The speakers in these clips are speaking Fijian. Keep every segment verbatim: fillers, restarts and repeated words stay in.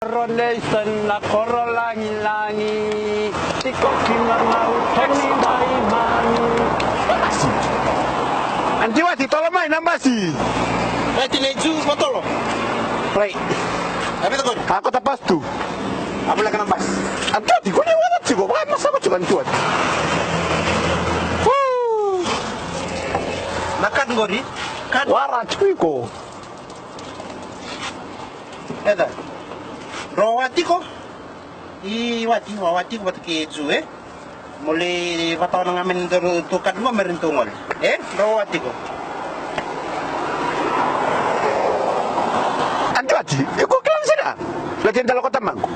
Coronation na koro lagilagi, tiko kina na uto ni daimani. Anti Wati, tolo mai na basi. Rai, tinai Ju, mo tolo. Rai. A vica qori? A kota basi tu. A voleka na basi. Anti Wati, ko ni wala tiko, vakamasama tiko Anti Wati. Woo. Na kad qori? Kad. Wara tiko iko. Eda. Ro wa tiko. I Wati, wa wa tiko vata kei Ju, e? Mo lai vataona ga mai na dou tu kadua mai na dou gole. E? Ro wa tiko. Anti Wati, iko kila na sega? Laki dala ko tamaqu.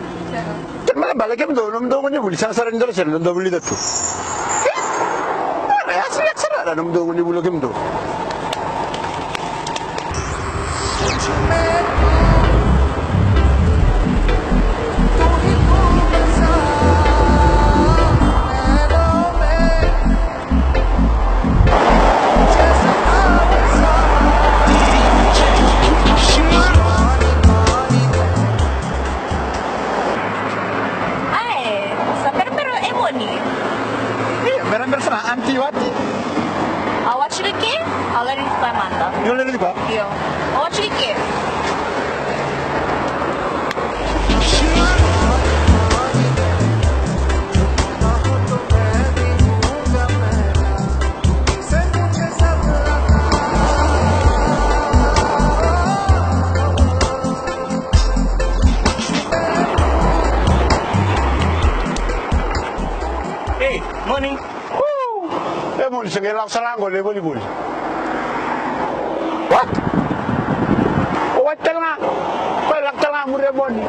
Kena ibalebale kemudou, nomudou gone vuli, sega sara ni dou sega, dou vuli tu. E? Ora, ya sega sara, nomudou gone vuli kemudou. Ae, sa berabera e Moni. Io, berabera sara, Anti Wati. Au a tiko i ke, au lai raica koya mada. Io, lai raica koya? Io. Au a tiko i ke. Ei, Moni. Woo! E Moni, se qai lako sara ga qo lai volivoli. What? O Wati tale ga. Koya lako tale ga muri e Moni.